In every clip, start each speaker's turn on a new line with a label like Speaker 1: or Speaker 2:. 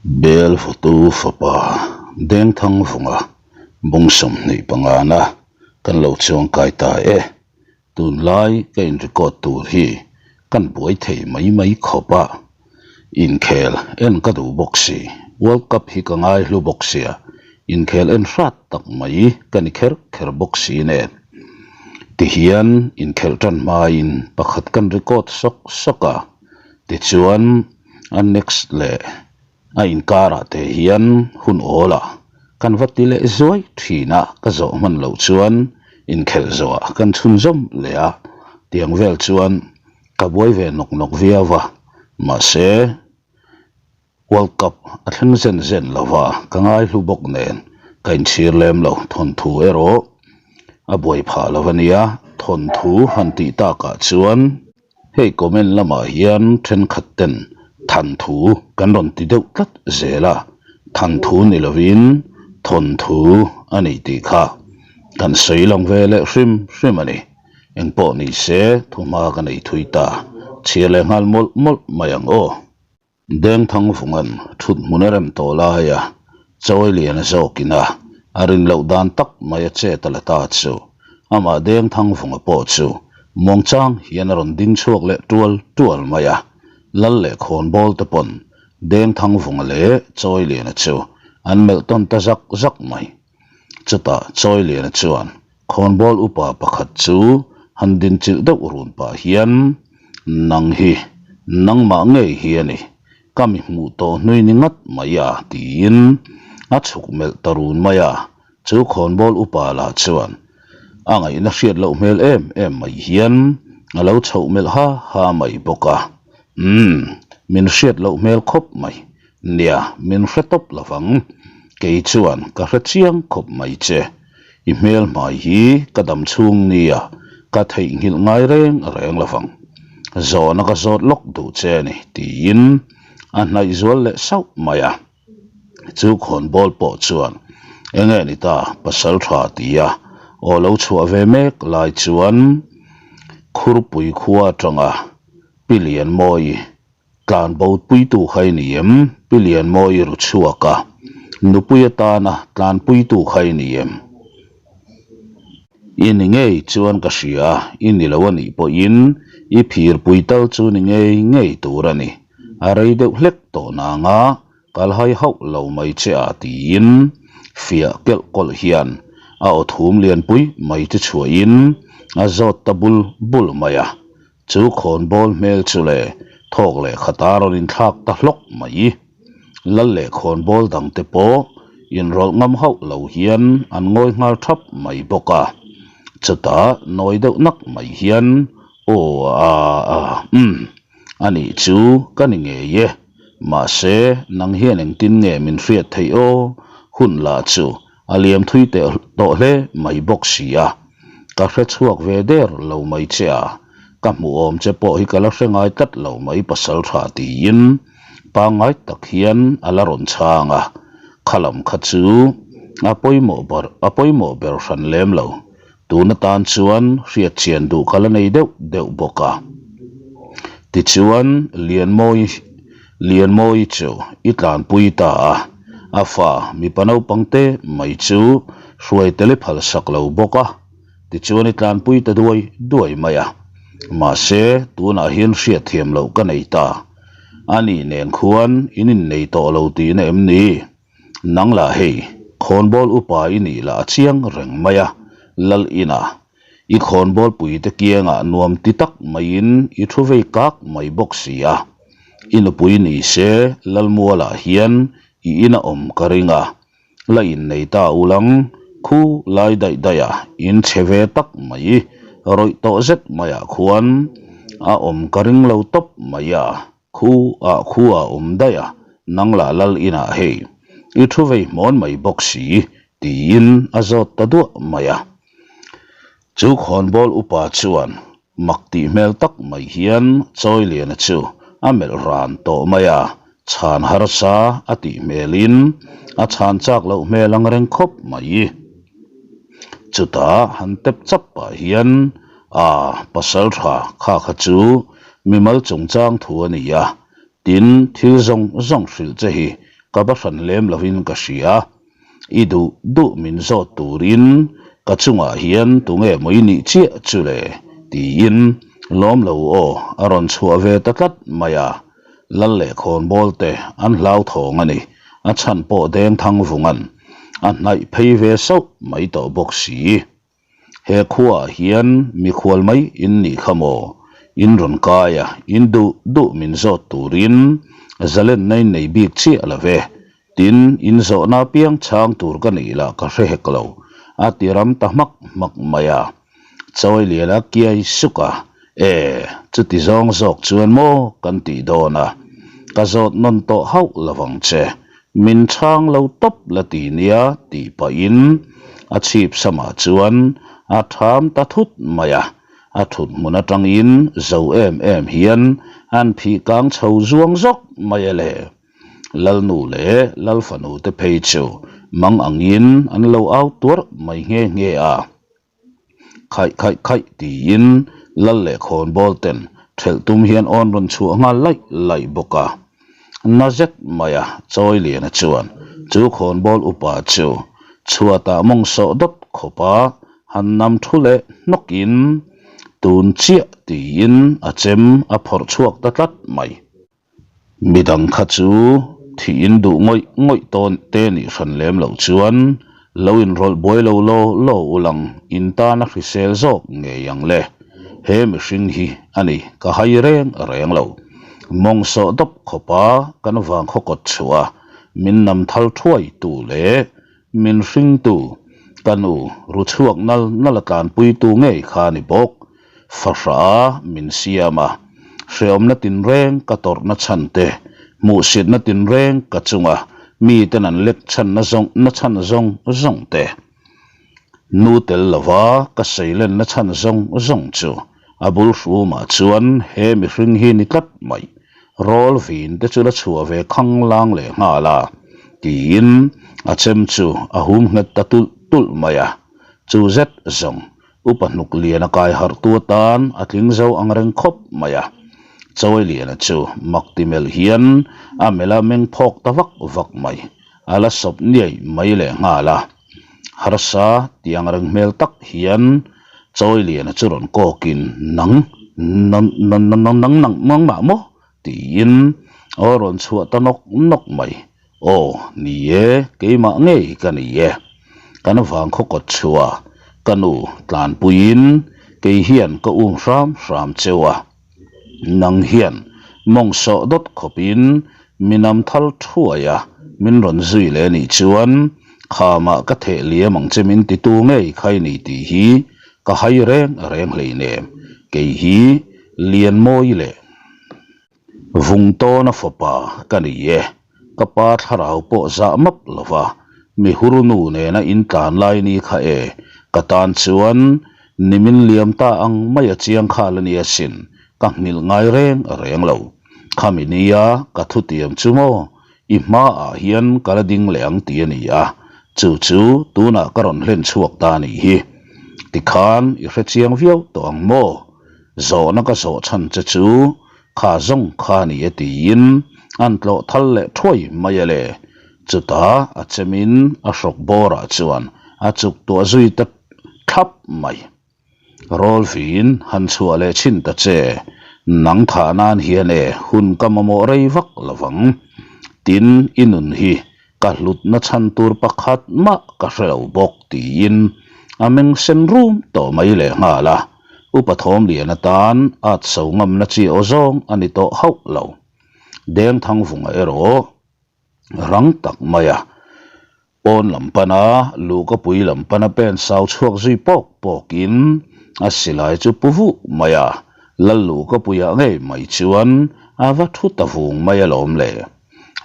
Speaker 1: Bel Vutu fapa Dengthang vunga bung 25 na kan lo chuang kai ta e. Tunlai ka in record tur hi kan buai thei mai mai khawp a, inkhel en ka duh bawk si, World Cup hi ka ngai hlu bawk sia, inkhel en hrat tak mai ka ni kher kher bawk si nen. Tihian inkhelh tan hmain pakhat kan record sawk sawk a, tichuan a next leh a inkarah te hian hun awl a, kan va ti leh zuai thin a, ka zawh hman loh chuan inkhelh zawhah kan chhunzawm leh a, tiang vel chuan ka buai ve nawk nawk viau a, mahse World Cup a thleng zen zen lo va, ka ngai hlu bawk nen ka inchhir lem lo, thawnthu erawh a buai phah lo a nia, thawnthu han tih takah chuan. Hei comment lamah hian thenkhat ten thanthu kan rawn ti deuh tlat zel a, thanthu ni lovin thawnthu a ni tih kha kan sawi lang ve leh hrim hrim a ni. Engpawh ni se thuhma ka nei thui ta, chhiar leh nghal mawlh mawlh mai ang aw. Dengthang vungan thut hmun a rem tawh lai a, chawi lian a zawkin a, a rin loh dan tak mai a chet a la ta chu. Amah Dengthang vunga pawh chu muangchang hian a rawn ding chhuak leh tual tual mai a, Lal leh khawnbawl te pawn Dengthang vunga leh chawi liana chu an melh tawn ta zak zak mai. Chutah chawi liana chuan Khawnbawl upa pakhat chu han dinchilh deuh run pah hian, Nang hi, nangmah ngei hi a ni, ka mi hmuh tawh hnui ni ngat mai a, tiin a chhuk melh ta run mai a. Chu khawnbawl upa lah chuan a ngaihna hriat loh hmel em em mai hian a lo chhoh melh ha ha mai bawk a. Umm, min hriat loh hmel khawp mai, Nia, min hre tawp lo vang. Kei chuan ka hre chiang khawp mai che. I hmel hmai hi ka dam chhung nia ka theihnghilh ngai reng reng lo vang. Zawhna ka zawt lawk duh che a ni, tiin a hnaih zual leh sauh mai a. Chu khawnbawl pawh chuan, Enge ni ta, pasal tha tia aw lo chhuah ve mek lai chuan Khurpui khua atanga Pi Lianmawii Tlan bo puitu kha i ni em? Pi Lianmawi i ru chhuak a, nupui atana tlan puitu kha i ni em? I ni ngei chuan ka hria, i ni lo a nih pawhin i phir pui tal chu ni ngei ngei tur a ni. A rei deuh hlek tawh nanga kal hai hauh lo mai che a tiin fiah kelh kawlh hian a aw thum lianpui mai chu chhuahin a zawt ta bul bul mai a. Chu khawnbawl hmel chu le thawk leh khata rawn inthlak ta hlawk mai. Lal leh khawnbawl dangte pawh inrawlh ngam hauh lo hian an ngawi nghal thap mai bawk a. Chutah nawi deuh nak mai hian, Aw a a umm, anih chu ka ni ngei e. Mahse, nang hian engtin nge min hriat theih aw? Hun lah chu a liam thui teh tawh hle mai bawk si a, ka hre chhuak ve der lo mai che a, ka hmuh awm che pawh hi ka la hre ngai tlat lo mai pasal tha tiin pangngai tak hian a la rawn chhang a, khalam kha chu a pawimawh ber a pawimawh ber hran lem lo, tun atan chuan hriat chian duh ka la nei deuh deuh bawk a. Tichuan Lianmawi Lianmawi chu i tlanpui ta a, a fa mipa naupang te mai chu hruai tel i phal sak lo bawk a, tichuan i tlanpui ta duai duai mai a. Mahse, tunah hian hriatthiam loh ka nei ta. Ani nen khuan in innei tawh lo tihna em ni? Nang lah hei, khawnbawl upa i nih lah a chiang reng mai a, Lal inah I khawnbawl puite kiangah nuam ti tak maiin i thu vei kak mai bawk si a. I nupui ni se Lalmualah hian i ina awm ka ring a, la innei ta ulang khu lai daih daih a in chhe ve tak mai rawih tawh zet maiah khuan a awm ka ring lo tawp mai a. Khu ah khu ah awm daih a, nang lah lal inah hei i thu vei hmawn mai bawk si tiin a zawt ta duah mai a. Chu khawnbawl upa chuan mak tih hmel tak mai hian Chawiliana chu a melh ran tawh mai a, chhan harsa a tih hmelin a chhan chak loh hmel ang reng khawp mai. Chutah han tep chap pah hian a pasal tha kha kha chu mimal chungchang thu a ni a, tin thil zawng zawng hrilh che hi. Ka va hran lem lovin ka hria. I duh duh min zawt turin ka chungah hian tunge maw i nih chiah chu le? tiin lawm lo aw a rawn chhuah ve ta tlat mai a. Lal leh khawnbawl te an hlauthawng a ni. A chhan pawh Dengthangvunga'n a hnaih phei ve sauh mai tawh bawk si. He khuaah hian mikhual mai in nih kha maw? In rawn kai a, in duh duh min zawt turin zalenna in nei bik chiah lo ve. Tin, in zawhna apiang chhang tur ka nih lah ka hre hek lo, a ti ram ta hmak hmak mai a. Chawiliana kiai suk a, E, chuti zawng zawk chuan maw kan tih dawn a, ka zawt nawn tawh hauh lo vang che. Min chhang lo tawp la ti nia tih pahin a chhip samah chuan a tham ta thut mai a, a thut hmun atangin zo em em hian an phih kang chho zuang zawk mai a le. Lalnu leh Lalfanu te phei chu mang angin an lo au tuarh mai nghe nghe a. Khaih khaih khaih tiin lal leh khawnbawl ten thelh tum hian awn rawn chhuah nghal laih laih bawk a. Na zet mai a Chawiliana chuan chu khawnbawl upa chu chhuatah mawng sawh dawt khawp a han nam thu leh hnawkin tun chiah tiin a chem a phawrh chhuak ta tlat mai. Midang kha chu thih in duh ngawih ngawih tawn te nih hran lem loh chuan lo inrawlh buai lo law law u lang in tan a hrisel zawk ngei ang le. He mihring hi a ni ka hai reng reng lo. Mawng sawh dawp khawpa kan vang khaw kawt chhuah a min nam thal thuai tu leh min hring tu ka nu ru chhuak nal nal a tlanpui tu ngei kha a ni bawk. Fahra min siam a, hreawmna tinreng ka tawrhna chhan te, hmuhsitna tinreng ka chunga miten an lek chhanna zawng na chhan zawng zawng te, nu tel lova ka seilenna chhan zawng zawng chu a bul hrumah chuan he mihring hi ni tlat mai, rawl vin te chu la chhuah ve khanglang leh nghal a, tiin a chem chu a hum nghet ta tulh tulh mai a, chu zet zawng Upa hnuk lian a kai harh tu atan a tling zo ang reng khawp mai a. Chawiliana chu mak ti melh hian a melh a meng phawk ta vak vak mai. A la sawp niai mai leh nghal a. Harsa ti ang reng hmel tak hian Chawiliana chu rawn kawkin, Nang, nang, nang, nang, nangmah maw? Tiin aw rawn chhuah ta nawk nawk mai. Aw, ni e, keimah ngei ka ni e. Kan vang khaw kawt chhuah ka nu tlanpuiin kei hian ka um hram hram cheu a. Nang hian mawng sawh dawt khawpin mi nam thal thuai a, min rawn zui leh nih chuan khamah ka theh liam ang che min titu ngei kha i ni tih hi ka hai reng reng hleinem. Kei hi Lianmawi leh. Vungtawna fapa ka ni e, ka pa thlarau pawh zah map lova mi hurnu nena in tlan lai ni kha e, ka tan chuan nimin liam ta ang mai a chiang khal a nia sin, ka nghilh ngai reng reng lo. Khami nia ka thutiam chu maw I hmaah hian ka la ding leh ang tih a ni a, chu chu tunah ka rawn hlen chhuak ta a nih hi. Tikhan i hre chiang viau tawh ang maw? Zawhna ka zawh chhan che chu kha zawng kha a ni e tiin an tlawh thal leh thuai mai a le. Chutah a chemin a hrawk bawrah chuan a chuk tuah zui ta thlap mai. Rawlvin han chhuah leh chhin ta che, nang thah nan hian e hun ka mamawh rei vak lo vang. Tin, i nun hi ka hlutna chhan tur pakhat mah ka hre lo bawk tiin a meng sen rum tawh mai leh nghal a, Upa Thawmlian atan at so ngamna chi aw zawng a ni tawh hauh lo. Dengthangvunga erawh rang tak mai a. Pawn lam pana luhkapui lam pana pen sau chhuak zui pawk pawkin a silai chu pu vuh mai a, Lal luhkapuiah ngei mai chuan a va thu ta vung mai alawm le.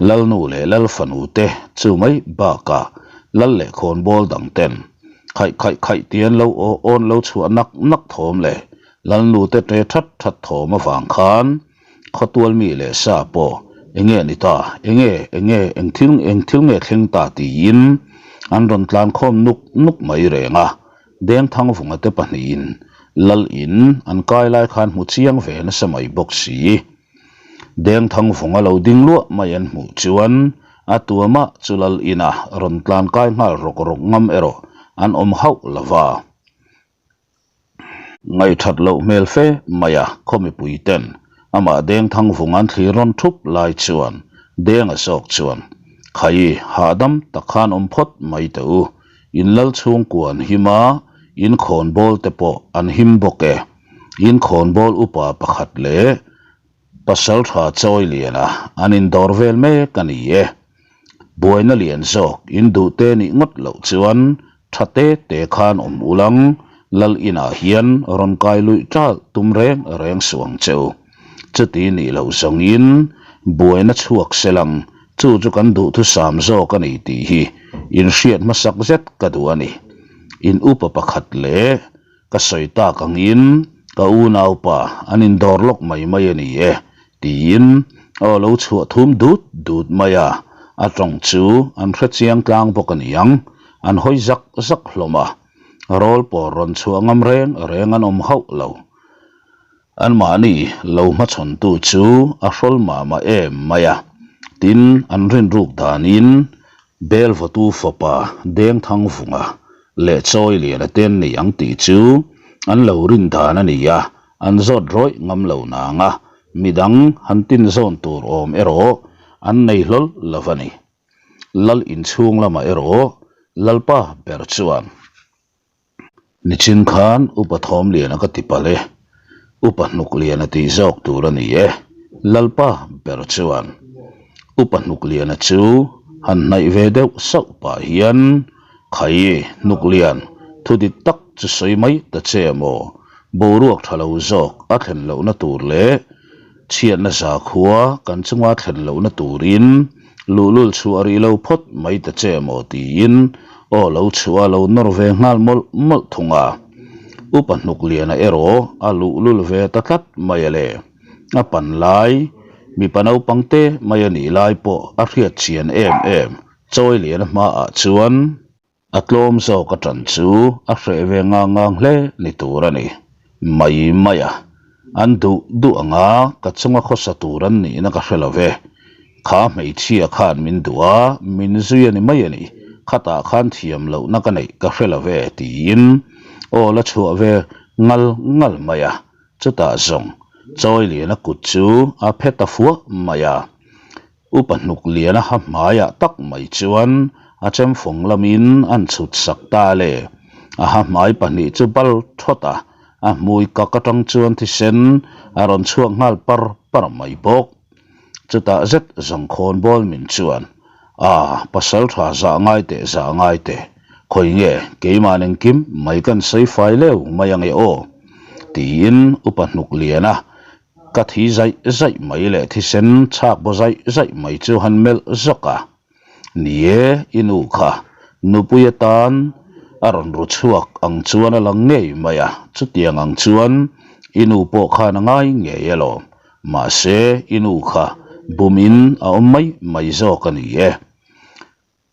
Speaker 1: Lalnu leh Lal fanu te chu mai bakah Lal leh khawnbawl dang ten khaih khaih khaih tian lo aw awn lo chhuah nak nak thawm leh Lalnu te ṭe that that thawm avang khan Khawtual mi leh sa pawh enge ni ta, enge, enge, eng thil, eng thil nge thleng ta tiin an rawn tlan khawm nuk nuk mai reng a. Dengthangvunga te pahnihin Lal in an kai lai khan hmu chiang ve nasa mai bawk si. Dengthangvunga lo ding luah mai an hmuh chuan A tuamah chu lal ina rawn tlan kai nghal rawk rawk ngam erawh an awm hauh lo va. Ngaihthat loh hmel fe mai a khaw mipui ten amah Dengthang vung an thlir rawn thup lai chuan Denga zawk chuan, Khai, hahdam tak khan awm phawt mai teh u, in lal chhungkua an him a, in khawnbawl te pawh an him bawk e, in khawnbawl upa pakhat leh Pasal tha chawi liana an indawr vel mek a ni e. Buaina lian zawk in duh te nih ngawt loh chuan tha te te khan awm ulang lal inah hian rawn kai luih ṭalh tum reng reng suh ang che u. Chuti nih loh zawngin buaina chhuak selang chu chu kan duhthusam zawk a ni tih hi inhriat hmasak zet ka duh a ni. In upa pakhat leh Ka sawi tak angin ka unaupa an indawr lawk mai mai a ni e, tiin aw lo chhuah thum dut dut mai a, a tawng chu an hre chiang tlang bawk a ni ang, an hawi zak zak hlawm a, rawl pawr rawn chhuah ngam reng reng an awm hauh lo. Anmahni lo hmachhawntu chu a hrawl mah mah em mai a, tin an rinruk danin Belvawtu fapa Dengthangvunga leh Chawiliana te an nei ang tih chu an lo rin dan a ni a, an zawt rawih ngam lo nang a, midang han tin zawn tur awm erawh an nei hlawl lo a ni. Lal inchhung lamah erawh Lalpa ber chuan. Nichin khan Upa Thawmliana ka ti palh e, Upa Hnukliana tih zawk tur a ni e, Lalpa ber chuan Upa Hnukliana chu han hnaih ve deuh sauh pah hian, Khai, Hnuklian, thu dik tak chu sawi mai ta che maw, boruak tha lo zawk a thlen lohna tur leh Chhiatna zakhua kan chunga thlen lohna turin luhlul chhuah rih lo phawt mai ta che maw tiin aw lo chhuah a lo nawr ve nghal mawlh mawlh thung a. Upa Hnukliana erawh a luhlul ve ta tlat mai a le. A pan lai, mipa naupang te mai a nih lai pawh a hriat chian em em Chawiliana hmaah chuan, A tlawm zawk a ṭan chu a hreh ve ngang ngang hle ni tur a ni. Mai mai a, an duh duh anga ka chunga khawsa tur an nihna ka hre lo ve. Kha hmeichhia khan min duh a, min zui a ni mai a ni. Khatah khan thiam lohna ka neih ka hre lo ve tiin aw la chhuah ve ngal ngal mai a. Chutah zawng Chawiliana kut chu a phe ta fuah mai a. Upa hnuk lian a ha hmaiah tak mai chuan a chemfawng lamin an chhut sak ta le. A ha hmai pahnih chu bal thawt a, a hmui kak atang chuan thisen a rawn chhuak nghal par par mai bawk. Chutah zet zawngkhawn bawl min chuan, A, pasal tha zah ngai teh zah ngai teh, khawi nge keimah engkim mai kan sawi fai leu mai ange aw? tiin upa hnuk lian a Ka thi zaih zaih mai leh thisen chhak baw zaih zaih mai chu han melh zawk a. Ni e, i nu kha nupui atan a rawn ru chhuak ang chuan a lang ngei mai a, chutiang ang chuan i nu pawh khan a ngai ngei alawm. Mahse, i nu kha bumin a awm mai mai zawk a ni e.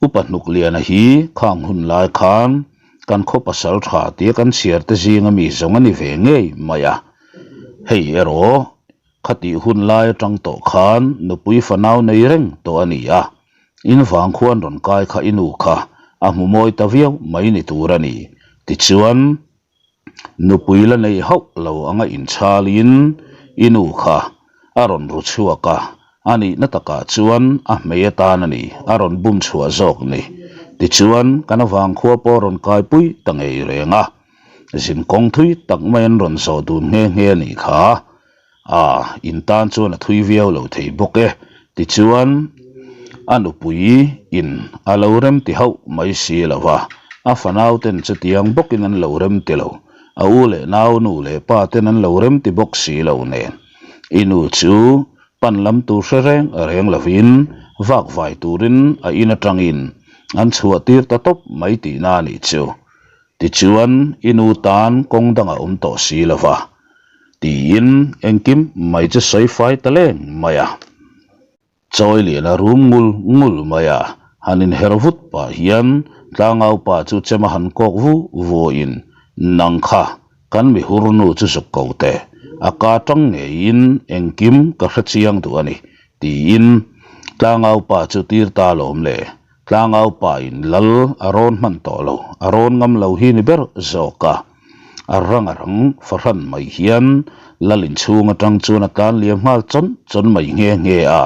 Speaker 1: Upa Hnukliana hi khang hun lai khan kan khaw pasal tha tia kan chhiar te zinga mi zawng a ni ve ngei mai a. Hei erawh khatih hun lai atang tawh khan nupui fanau nei reng tawh a ni a, in vang khuan rawn kai kha i nu kha a hmu mawi ta viau mai ni tur a ni. Tichuan. Nupui la nei hauh lo anga inchhalin i nu kha a rawn ru chhuak a, a nihna takah chuan a hmei atan a ni, a rawn bum chhuah zawk ni. Tichuan, kan avangkhua pawh a rawn kaipui ta ngei reng a, zinkawng thui tak mai an rawn zawh dun nghe nghe a nih kha. A, in tan chuan a thui viau lo thei bawk e. Tichuan, a nupui in a lo rem ti hauh mai si lo va, a fanau ten chutiang bawkin an lo rem ti lo, a u leh nau nu leh pa ten an lo rem ti bawk si lo nen. I nu chu pan lam tur hre reng reng lovin vak vai turin a in atangin an chhuah tir ta tawp mai tihna a nih chu. Tichuan, i nu tan kawng dang a awm tawh si lo va, tiin engkim mai chu sawi fai ta leng mai a. Chawi lian a rum ngul ngul mai a, han inher vut pah hian tlangau pa chu chem a han kawk vu vuain, Nang kha, kan mi hur nu chu zuk ko teh, a ka tang ngeiin engkim ka hre chiang duh a ni, tiin. Tlangau pa chu tir ta lawm le, Tlangau pa in lal a rawn hman tawh lo, a rawn ngam lo hi ni ber zawk a. A rang a rang fahran mai hian lal inchhung atang chuan a tlan liam nghal chawn chawn mai nghe nghe a.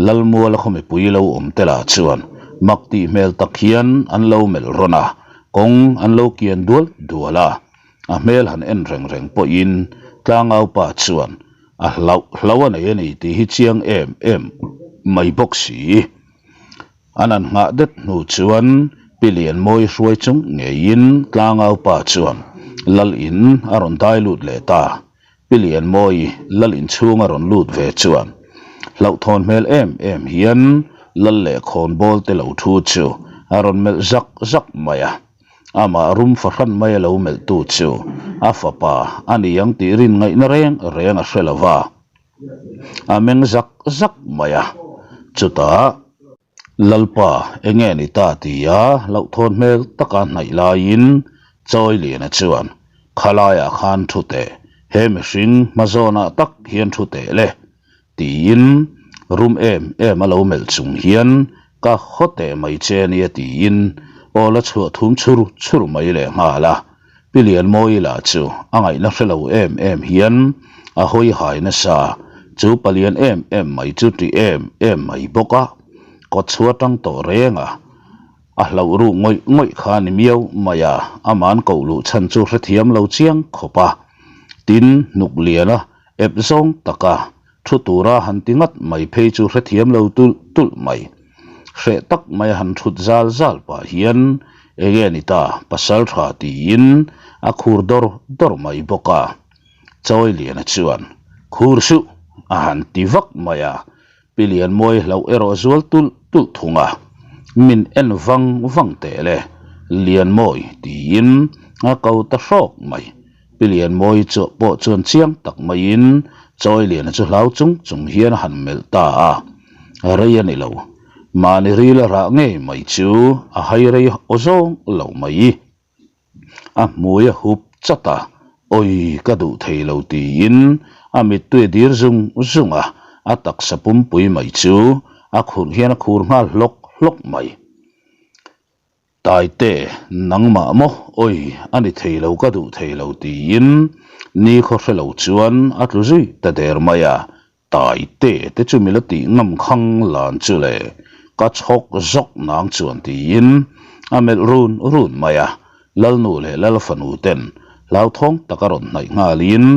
Speaker 1: Lal muala khaw mipui lo awm te lah chuan mak tih hmel tak hian an lo melh rawn a, kawng an lo kian dual dual a. A hmel han en reng reng pawhin tlangau pa chuan a hlauh hlo a nei a ni tih hi chiang em em mai bawk si. An han nghah det hnu chuan Pi Lianmawi hruai chung ngeiin tlangau pa chuan Lal in a rawn dai lut leh ta. Pi Lianmawi Lal in chhung a rawn lut ve chuan hlauhthawn hmel em em hian Lal leh khawnbawl te lo thu chu a rawn melh zak zak mai a. Amah rum fahran mai a lo melhtu chu a fapa a ni ang tih rin ngaihna reng reng a hre lo va, a meng zak zak mai a. Chutah, Lalpa, enge ni ta tia hlauhthawn hmel taka hnaih laiin Chawiliana chuan, Khalaiah khan thu teh, he mihring hmazawnah tak hian thu teh le, Tiin rum em em a lo melh chung hian ka haw teh mai che ania tiin aw la chhuah thum chhur chhur mai leh nghal a. Pi Lianmawii lah chu a ngaihna hre lo em em hian a hawi hai nasa, chu palian em em mai chu ti em em mai bawk a, kawtchhuah tang tawh reng a, a hlauh ruk ngawih ngawih kha ni miau mai a, aman koh luh chhan chu hrethiam lo chiang khawp a, tin hnuk lian a Ep zawng taka thu tura han ti ngat mai phei chu hrethiam lo tulh tulh mai. Hreh tak mai a han thut zal zal pah hian enge ni ta pasal tha tiin a khur dawr dawr mai bawk a. Chawiliana chuan khur suh a han ti vak mai a, Pi Lianmawi hlauh erawh zual tulh tulh thung a, min en vang vang teh le, Lianmawi tiin a ko ta hrawk mai. Pi Lianmawi chu pawh chuan chiang tak maiin Chawiliana chu hlau chung chung hian a han melh ta a, rei a ni lo, mahni ril a rah ngei mai chu a hai rei aw zawng lo mai. A hmui a hup chat a, Awi ka duh thei lo tiin a mittui a dir zung zung a, a taksa pumpui mai chu a khurh hian a khur nghal hlawk hlawk mai. Taite, nangmah maw? Awi a ni thei lo ka duh thei lo tiin nikhaw hre lo chuan a tlu zui ta der mai a, Taite te chu mi la tih ngam khang lan chu le, ka chhawk zawk nang chuan tiin a melh run run mai a, Lalnu leh Lalfanu ten hlauthawng taka rawn hnaih nghalin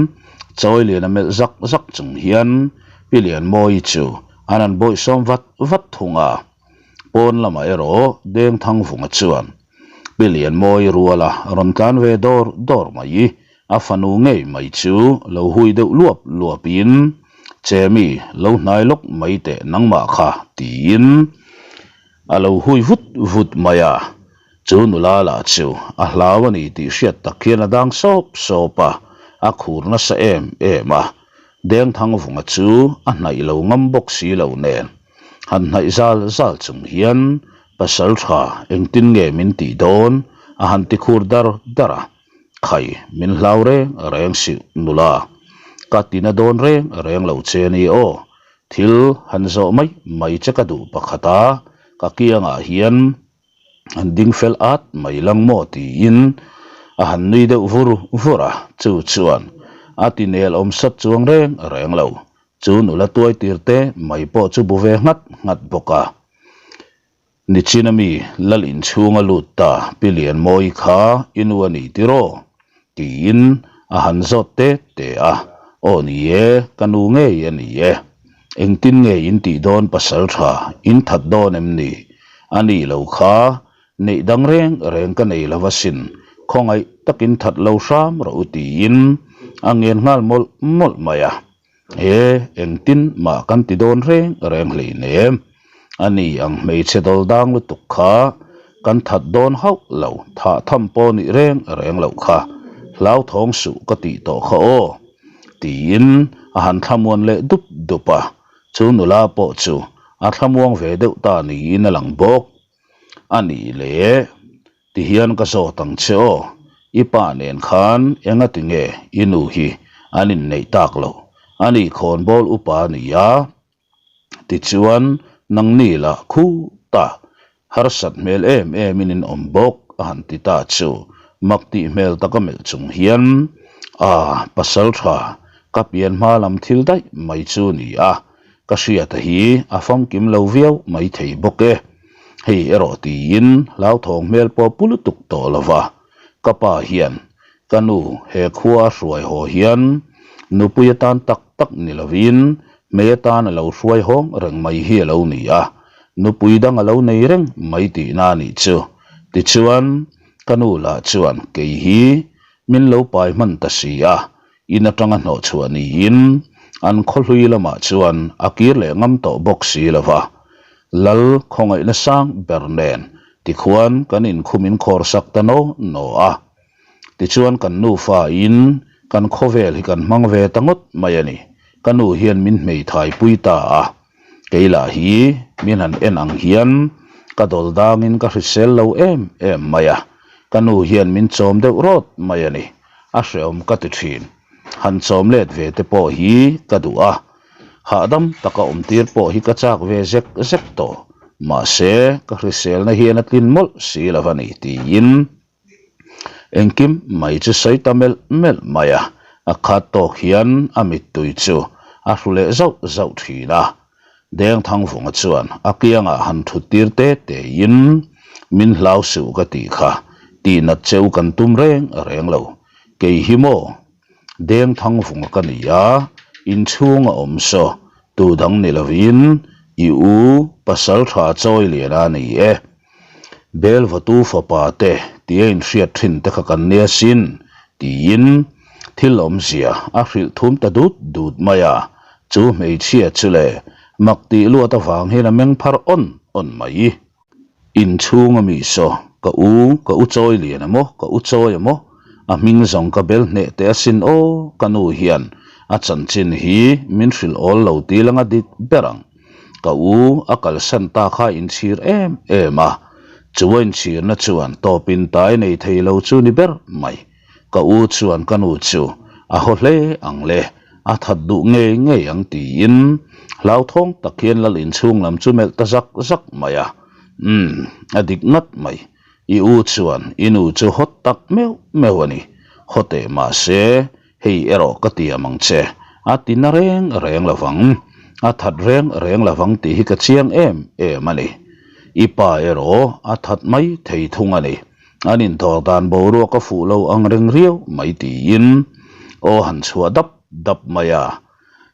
Speaker 1: Chawiliana melh zak zak chung hian Pi Lianmawii chu an han bawihsawm vat vat thung a, pawn lamah erawh Dengthangvunga chuan Pi Lianmawii ruala rawn tlan ve dawr dawr mai. A fanu ngei mai chu lo hui deuh luap luapin, Chemi, lo hnai lawk mai teh nangmah kha, tiin a lo hui vut vut mai a. Chu nula lah chu a hlau a ni tih hriat tak hian a dang sawp sawp a, a khur nasa em em a. Dengthangvunga chu a hnaih lo ngam bawk si lo nen, han hnaih zal zal chung hian, Pasal tha, engtin nge min tih dawn? a han ti khur dar dar a. Khai, min hlau reng reng sih nula. Ka tina dawn reng reng lo che ni aw. Thil han zawh mai mai che ka duh pakhat a, ka kiangah hian an ding fel at mai lang maw tiin a han nui deuh vur vur a, chu chuan a ti nel awm sat chuang reng reng lo. Chu nula tuai tir te mai pawh chu bu ve nghat nghat bawk a. Nichina mi lal inchhung a lut ta Pi Lianmawii kha i nu a ni tiraw? tiin a han zawt te te a, Aw ni e, ka nu ngei a ni e. Engtin nge in tih dawn pasal tha, in that dawn em ni? A ni lo kha, neih dang reng reng ka nei lo asin, khawngaih takin that lo hram rawh u tiin a ngen nghal mawlh mawlh mai a. He engtin mah kan ti dawn reng reng hleinem. A ni ang hmeichhe dawl dang lutuk kha kan that dawn hauh lo, thah tham pawh nih reng reng loh kha hlauthawng suh ka tih tawh kha aw, tiin a han thlamuan leh dup dup a, chu nula pawh chu a thlamuang ve deuh ta niin a lang bawk. A nih leh Tihian ka zawt ang che aw, i pa nen khan enga tinge i nu hi an inneih tak loh? A ni khawnbawl upa a ni a, tichuan Nangni lah khutah harsat hmel em emin in awm bawk a han ti ta chu mak tih hmel taka melh chung hian a pasal tha ka pian hma lam thil daih mai chu ni a, ka hriata hi a famkim lo viau mai thei bawk e. Hei erawh tiin hlauthawng hmel pawh pu lutuk tawh lova ka pa hian Ka nu, he khua a hruai haw hian nupui atan tak tak ni lovin hmei atan a lo hruai hawng reng mai hi a lo ni a, nupui dang a lo nei reng mai tihna a nih chu. Tichuan, ka nu lah chuan kei hi min lo pai hman ta si a, in atanga hnawh chhuah niin an khaw hlui lamah chuan a kir leh ngam tawh bawk si lo va. Lal khawngaihna sang ber nen tikhuan kan inkhum inkhawr sak ta naw naw a. Tichuan kan nufa in kan khawvel hi kan hmang ve ta ngawt mai a ni. Ka nu hian min hmeithai pui ta a, kei lah hi min han en ang hian ka dawl dangin ka hrisel lo em em mai a, ka nu hian min chawm deuh rawt mai a ni. A hreawm ka ti thin. Han chawm let ve te pawh hi ka duh a, hahdam taka awm tir pawh hi ka chak ve zek zek tawh. Mahse ka hriselna hian a tlin mawlh si lo a ni tiin Engkim mai chu sawi ta melh melh mai a, a khat tawk hian a mittui chu a hru leh zauh zauh thin a. Dengthangvunga chuan a kiangah han thut tir te tein, Min hlau suh ka tih kha, tihnat cheu kan tum reng reng lo. Kei hi maw? Dengthangvunga ka ni a, inchhung a awm saw, tu dang ni lovin i u pasal tha chawi lian a ni e. Belvatu fapa te tia inhriat thin te kha kan nia sin, tiin thil awmzia a hrilh thum ta dut dut mai a, chu hmeichhia chu le mak tih luat avang hian a meng phar awn awn mai. Inchhung a mi saw, ka u, ka u chawi lian emaw, ka u chawi emaw, a hming zawng ka bel hneh teh asin aw, ka nu hian a chanchin hi min hrilh awl lo ti langa dik ber ang. Ka u a kalsan ta kha inchhir em em a, chu a inchhirna chuan tawpin tai nei thei lo chu ni ber mai. Ka u chuan ka nu chu a haw hle ang le, a that duh ngei ngei ang tiin hlauthawng tak hian lal inchhung lam chu melh ta zak zak mai a. Umm, a dik ngat mai. I u chuan i nu chu hawt tak meuh meuh a ni. Haw teh mahse, Hei erawh ka tiam ang che, a ti na reng reng lo vang, a that reng reng lo vang tih hi ka chiang em em a ni. I pa erawh a that mai thei thung a ni. An inthawr dan boruak a fuh lo ang reng riau mai tiin aw han chhuah dap dap mai a.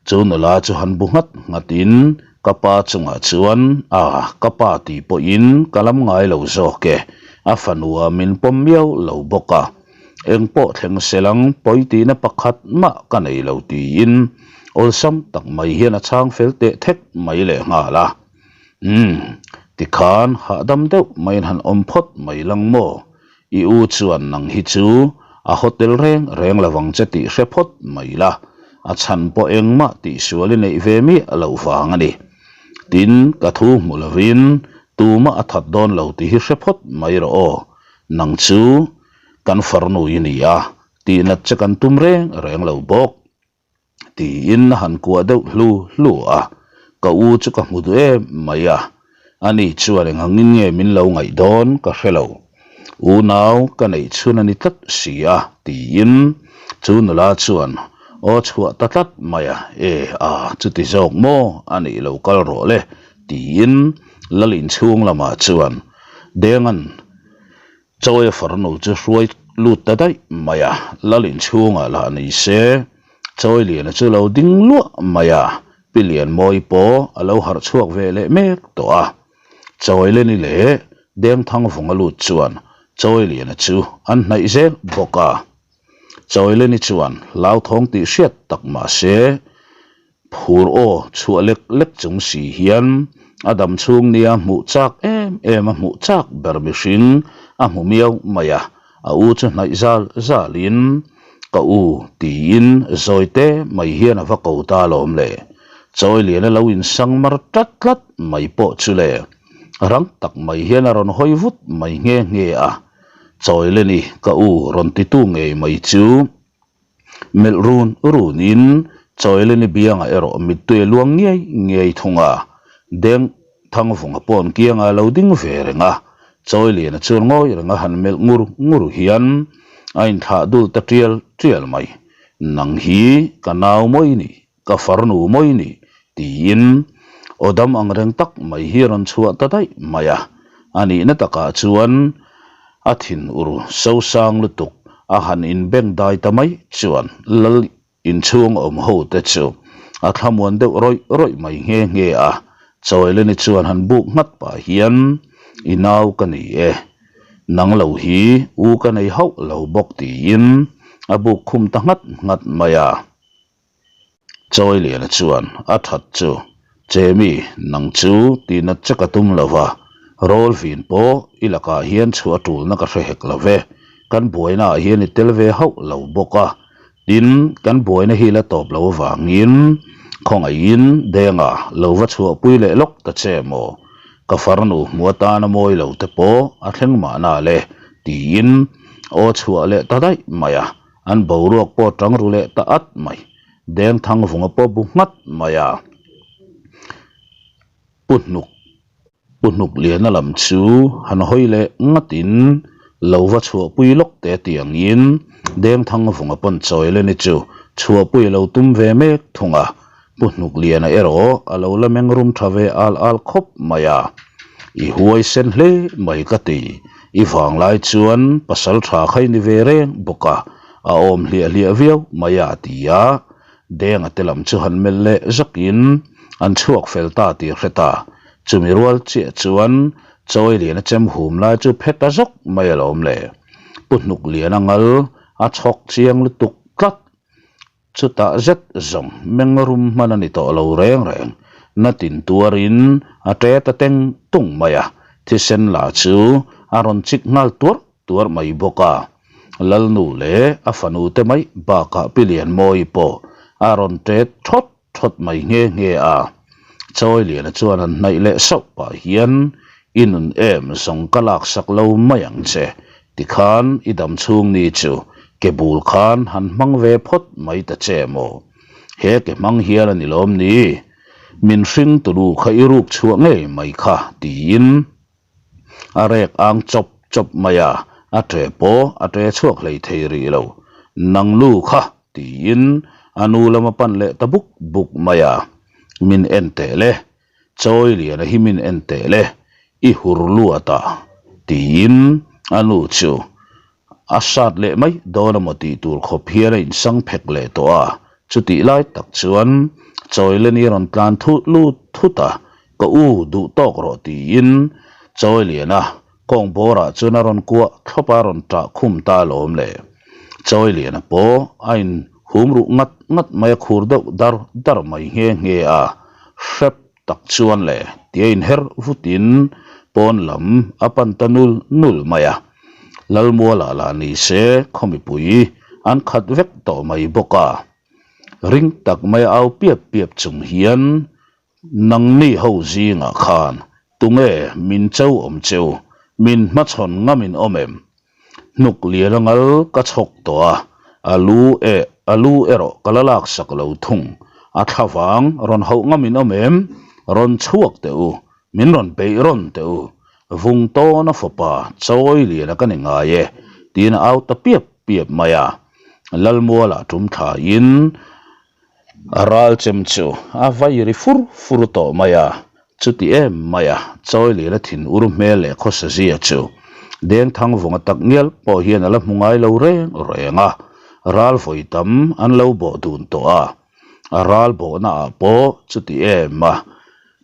Speaker 1: Chu nula chu han bu nghat nghatin ka pa chungah chuan a ka pa tih pawhin ka lam ngai lo zawk e, a fanua min pawm miau lo bawk a. Eng pawh thleng selang pawi tihna pakhat mah ka nei lo tiin awlsam tak mai hian a chhang fel teh thek mai leh nghal a. Umm, tikhan hahdam deuh maiin han awm phawt mai lang maw? I u chuan nang hi chu a hotel reng reng lo vang che tih hre phawt mai la, a chhan pawh engmah tihsual i neih ve miah loh vang a ni. Tin, ka thu hmu lovin tumah a that dawn lo tih hi hre phawt mai rawh aw. Nang chu kan farnu i ni a, tihnat che kan tum reng reng lo bawk. Tiin a han kuah deuh hlu hlu a, ka u chu ka hmu duh em mai a, ani chuan eng angin nge min lo ngaih dawn ka hre lo. Unau ka neih chhun a ni tlat si a, tiin chu nula chuan aw chhuah ta tlat mai a, e a chuti zawk maw a nih lo kal rawh le, tiin lal inchhung lamah chuan Denga'n Chawia farnu chu hruai lut ta daih mai a, lal inchhungah lah ni se, Chawiliana chu lo ding luah mai a, Pi Lianmawi pawh a lo harh chhuak ve leh mek tawh a. Chawileni leh Dengthangvunga lut chuan Chawiliana chu an hnaih zel bawk a. Chawileni chuan hlauthawng tih hriat tak mah se, Phur aw chhuah lek lek chung si hian a dam chhung nia hmuh chak em em a hmuh chak ber mihring a hmu miau mai a, a u chu hnaih zal zalin ka u tiin zawi te mai hian a va ko ta alawm le. Chawiliana lo insang mar tlat tlat mai pawh chu le rang tak mai hian a rawn hawi vut mai nghe nghe a, Chawileni ka u rawn titu ngei mai chu Melh run runin Chawileni biangah erawh mittui a luang ngiai ngiai thung a, Deng. Thangvunga pawn kianga lo ding ve reng a, Chawiliana chuan ngawi renga han melh ngur ngur hian a inthlah dul ta tial tial mai. Nang hi ka nau mawi ni, ka farnu mawi ni, tiin aw dam ang reng tak mai hi a rawn chhuah ta daih mai a. A nihna takah chuan a thinur sosang lutuk a han inbengdai ta mai chuan Lal Inchhung awm ho te chu a thlamuan deuh rawih rawih mai nghe nghe a, Chawileni chuan han buk nghat pah hian, I nau ka ni e, nang lo hi u ka nei hauh lo bawk tiin a buk khum ta nghat nghat mai a. Chawiliana chuan a that chu Chemi, nang chu tihnat che ka tum lo va, rawl vin pawh i lakah hian chhuah tulna ka hre hek lo ve, kan buainaah hian i tel ve hauh lo bawk a, tin, kan buaina hi la tawp lo avangin khawngaihin Denga lo va chhuahpui leh lawk ta che maw? Ka farnu hmu atana mawi lo te pawh a thleng mahna le, tiin aw chhuah leh ta daih mai a, an boruak pawh tang ru leh ta at mai. Dengthangvunga pawh bu nghat mai a, Pu Hnuk Pu Hnuk Liana lam chu han hawi leh ngatin lo va chhuahpui lawk te tiangin Dengthangvunga pawn chawi leni chu chhuahpui a lo tum ve mek thung a, Pu Hnuk Liana erawh a lo la meng rum tha ve al al khawp mai a, I huai sen hle mai ka ti, i vanglai chuan pasal tha kha i ni ve reng bawk a, A awm hliah hliah viau mai a ti a, Denga te lam chu han melh leh zakin an chhuak fel ta tih a hre ta. Chumi rual chiah chuan Chawiliana chem hum lai chu phe ta zawk mai alawm le. Pu Hnukliana ngal a chhawk chiang lutuk tlat. Chutah zet zawng meng rum hman a ni tawh lo reng reng. Na tin tuarin a ṭe ta teng tung mai a, thisen la chu a rawn chik nghal tuarh tuarh mai bawk a. Lalnu leh a fanu te mai bakah Pi Lianmawi pawh a rawn ṭet thawt thawt mai nghe nghe a. Chawiliana chuan han hnaih leh sauh pah hian, I nun em zawng ka laksak lo mai ang che, tikhan i dam chhung ni chu ke bul khan han hmang ve phawt mai ta che maw? He ke hmang hian a ni lawm ni? Min hring tunu kha i ruk chhuah ngei mai kha, tiin. A rek ang chawp chawp mai a, a ṭe pawh a ṭe chhuak hlei thei rih lo. Nang nu kha tiin a nu lam a pan leh ta buk buk mai a, Min en teh le, Chawiliana hi min en teh le, i hur luat a tiin a nu chu A sat leh mai dawn emaw tih tur khawp hian a insang phek leh tawh a, chutih lai tak chuan Chawileni rawn tlan thut lut thut a, Ka u duh tawk rawh tiin Chawiliana kawng bawrah chuan a rawn kuah thlawp a, a rawn ṭah khum ta alawm le. Chawiliana pawh a in hum ruh ngat ngat mai a khur deuh dar dar mai nghe nghe a, hrep tak chuan le tia inher vutin pawn lam a pan ta nul nul mai a. Lalmualah lah ni se khaw mipui an khat vek tawh mai bawk a. Ring tak mai a au piap piap chung hian nangni ho zingah khan tunge min cho awm cheu, min hmachhawn ngamin awm em? Hnuk lian a ngal ka chhawk tawh a, a lu eh a lu erawh ka la lak sak lo thung. A thla vang rawn hauh ngam in awm em? Rawn chhuak teh u, min rawn peih rawn teh u. Vung tawn a fapa chawi lian a ka ni ngai e, tiin a au ta piap piap mai a. Lalmualah tum thla in A ral chem chu a vai ri fur fur tawh mai a, chuti em mai a, Chawiliana thin ur hmel leh khawsa zia chu Dengthangvunga tak ngial pawh hian a la hmu ngai lo reng reng a, ral vawi tam an lo bawh dun tawh a, a ral bawhna ah pawh chuti em a,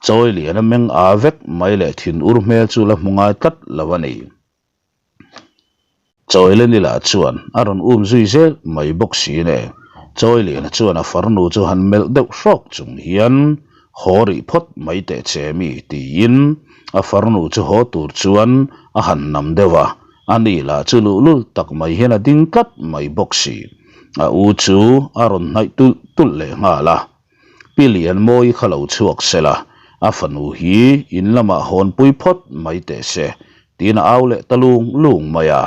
Speaker 1: Chawiliana meng a vek mai leh thin ur hmel chu la hmu ngai tlat lo a ni. Chawileni lah chuan a rawn um zui zel mai bawk si ne. Chawiliana chuan a farnu chu han melh deuh hrawk chung hian haw rih phawt mai teh che mi tiin a farnu chu haw tur chuan a han nam deuh a, ani lah chu luhlul tak mai hian a ding tlat mai bawk si. A u chu a rawn hnaih tulh tulh leh nghal a. Pi Lianmawi kha lo chhuak sela, a fanu hi in lamah hawnpui phawt mai teh se, tiin a au leh ta lung lung mai a,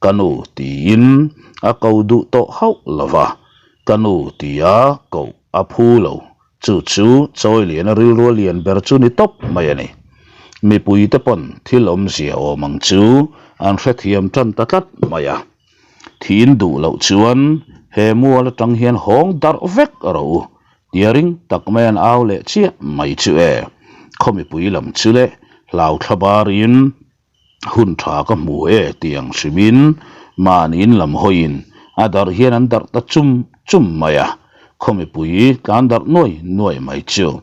Speaker 1: Ka nu tiin a ko duh tawh hauh lo va, Ka nu tia koh a phu lo, chu chu Chawiliana rilru a lian ber chu ni tawp mai a ni. Mipuite pawn thil awmzia awm ang chu an hrethiam tan ta tlat mai a. Thin duh loh chuan he mual atang hian hawng darh vek rawh u tia ring tak mai an au leh chiah mai chu e. Khaw mipui lam chu leh hlau thla barin hun tha ka hmu e tih ang hrimin mahniin lam hawiin a darh hian an darh ta chum chum mai a, khaw mipui tlan darh nuai nuai mai chu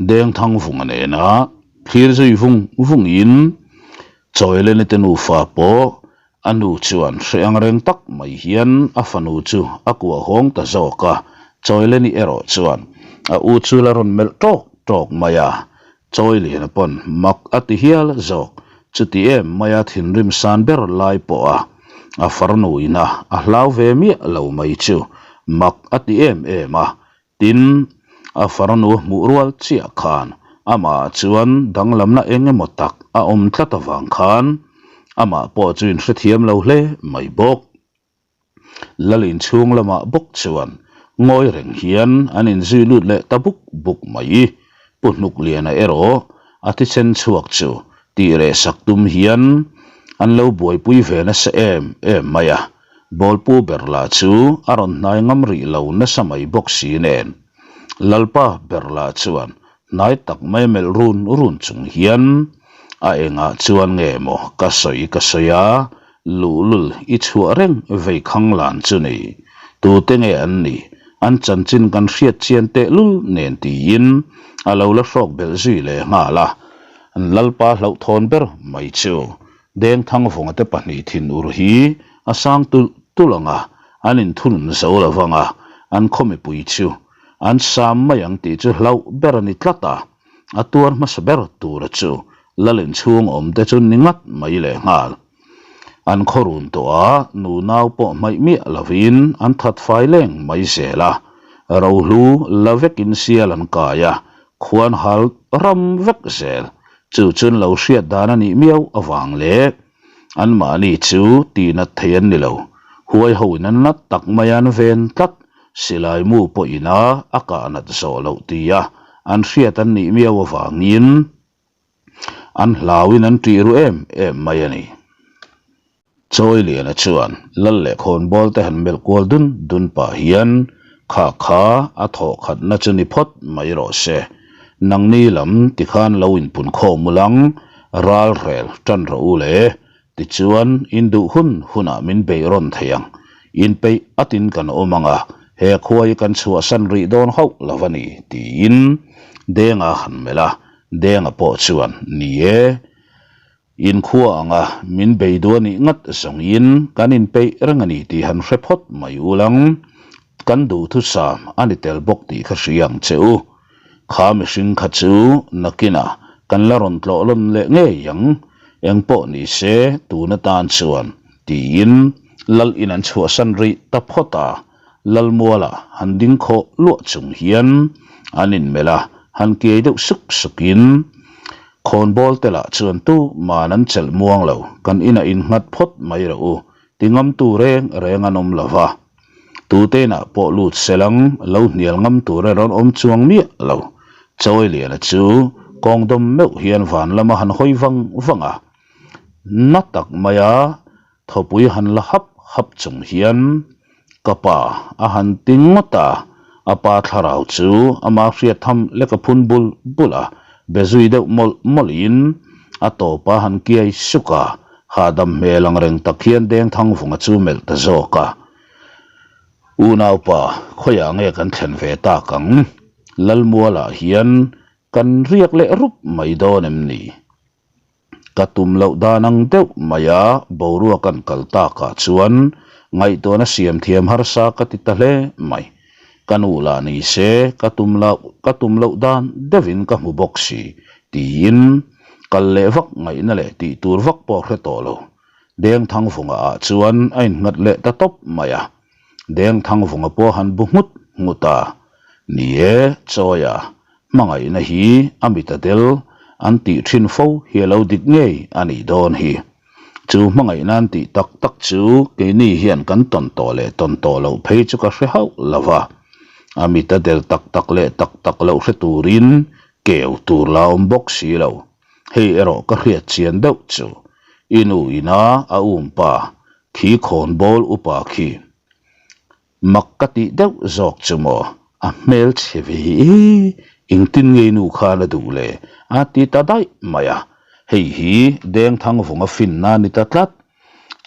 Speaker 1: Dengthang vunga nena thlir zui vung vungin Chawileni te nufa pawh a nu chuan hre ang reng tak mai hian a fanu chu a kuah hawng ta zawk a, Chawileni erawh chuan a u chu la rawn melh tawk tawk mai a, Chawiliana pawn mak a ti hial zawk, chuti em maia thinrim san ber lai pawh a a farnu ina a hlau ve miah lo mai chu mak a ti em em a, tin a farnu hmuh rual chiah khan amah chuan danglamna eng emaw tak a awm tlat avang khan amah pawh chu inhrethiam lo hle mai bawk. Lal inchhung lamah bawk chuan ngawi reng hian an inzui lut leh ta buk buk mai. Pu Hnukliana erawh a thisen chhuak chu tih reh sak tum hian an lo buaipui ve nasa em em mai a, Bawlpu ber lah chu a rawn hnai ngam rih lo nasa mai bawk si nen. Lalpa ber lah chuan Hnai tak mai melh run run chung hian a engah chuan nge maw ka sawi ka sawi a, luhlul i chhuah reng vei khang lan chu ni. Tute nge an nih? An chanchin kan hriat chian tehlul nen tiin a lo la hrawk belh zui leh nghal a. An lalpa hlauhthawn ber mai chu Dengthangvunga te pahnih thinur hi a sang tulh tulh ang a, an inthunun zo lo vang a, an khaw mipui chu An sam mai ang tih chu hlauh ber a ni tlat a, a tuar hmasa ber tura chu lal inchhung awm te chu ni ngat mai leh nghal. An khaw run tawh a, nunau pawh hmaih miah lovin an that fai leng mai zel a, rohlu la vekin sial an kai a, khuan hal ram vek zel. Chu chun lo hriat dan a nih miau avang leh Anmahni chu tihnat thei an ni lo. Huai hoin an nat tak mai an ven tlat. Silai mu pawhin a a kah nat zawh loh tia an hriat an nih miau avangin an hlauin an ṭih ru em em mai a ni. Chawiliana chuan lal leh khawnbawl te han melh kual dun dun pah hian kha kha a thawh khatna chu ni phawt mai rawh se. Nangni lam tikhan lo inpun khawm ulang ral rel tan rawh u le, tichuan in duh hun hunah min beih rawn thei ang. Inpeih atin kan awm ang a, he khua hi kan chhuahsan rih dawn hauh lo a ni, tiin Denga han melh a, Denga pawh chuan, Ni e, Inkhua anga min bei duh a nih ngat zawngin kan inpeih reng a ni tih han hre phawt mai ulang, kan duhthusam a ni tel bawk tih kha hria ang che u. Kha mihring kha chu nakinah kan la rawn tlawh lawn leh ngei ang, engpawh ni se tun atan chuan tiin lal in an chhuahsan rih ta phawt a, Lalmuala han ding khawh luah chung hian an inmelh a, han kiai deuh suk sukin khawnbawl te lah chuan tuman an chelh muang lo, kan inah innghat phawt mai rawh u, ti ngamtu reng reng an awm lo va. Tuteina pawh lut selang lo hnial ngam tur erawh an awm chuang miah lo. Chawiliana chu kawng dawm meuh hian van lama han hawi vang vang a, na tak maia thawpui han la hap hap chung hian ka pa a han ti ngawt a, a pa thlarau chu ama hriat tham lek a phun bul bul a, be zui deuh mawlh mawlhin a tawpa han kiai suk a, Hahdam hmel ang reng tak hian Dengthangvunga chu melh ta zawk a, Unaupa, khawiah nge kan thlen ve tak ang? Lalmualah hian kan riak leh rup mai dawn em ni? Ka tum loh dan ang deuh maia boruak an kal takah chuan ngaihtuahna siam thiam harsa ka ti ta hle mai. Ka nu lah ni se ka tum loh ka tum loh dan deuhin ka hmu bawk si tiin kal leh vak ngaihna leh tih tur vak pawh hre tawh lo. Dengthangvunga ah chuan a innghat leh ta tawp mai a. Dengthangvunga pawh han bu nghut nghut a, Ni e, Chawia, hmangaihna hi a mit a del an tih thin fo hi a lo dik ngei a nih dawn hi. Chu hmangaih nan tih tak tak chu keini hian kan tawn tawh leh tawn tawh loh phei chu ka hre hauh lo va, a mit a del tak tak leh tak tak loh hre turin keu tur la awm bawk si lo. Hei erawh ka hriat chian deuh chu i nu ina a um pa khi khawnbawl upa khi mak ka tih deuh zawk chu maw a hmel chhe ve i engtin nge i nu khan a duh le a ti ta daih mai a, hei hi Dengthangvunga finna a ni ta tlat.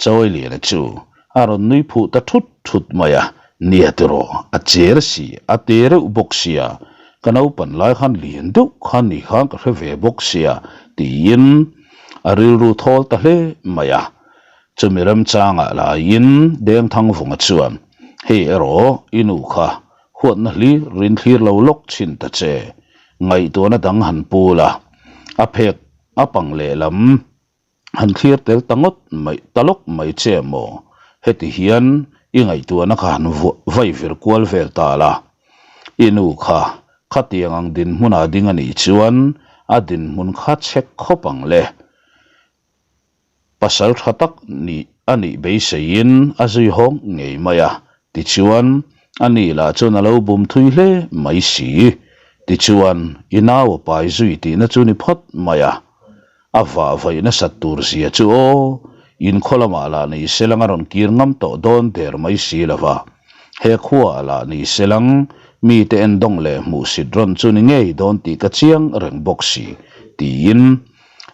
Speaker 1: Chawiliana chu a rawn nui phuh ta thut thut mai a, Nia tiraw, a cher si, a te reuh bawk sia, ka naupan lai khan lian deuh khan ni khan ka hre ve bawk sia, tiin a rilru thawl ta hle mai a. Chumi remchangah laiin Dengthangvunga chuan, Hei erawh i nu kha huatna hlir rin thlir lo lawk chhin ta che, ngaihtuahna dang han pu la, a phek a pang lehlam Han thlir tel ta ngawt mai ta lawk mai che maw? Heti hian i ngaihtuahna kha han vai vir kual vel ta la. I nu kha khatiang ang dinhmunah ding a nih chuan a dinhmun kha chhek khawp ang le. Pasal tha tak nih a nih beiseiin a zui hawng ngei mai a, tichuan a ni lah chuan a lo bum thui hle mai si. Tichuan i nau a pai zui tihna chu ni phawt mai a. A vah vaih nasat tur zia chu aw, inkhaw lamah lah ni selang a rawn kir ngam tawh dawn der mai si lo va. He khuaah lah ni selang mite endawng leh hmuhsit rawn chu ni ngei dawn tih ka chiang reng bawk si, tiin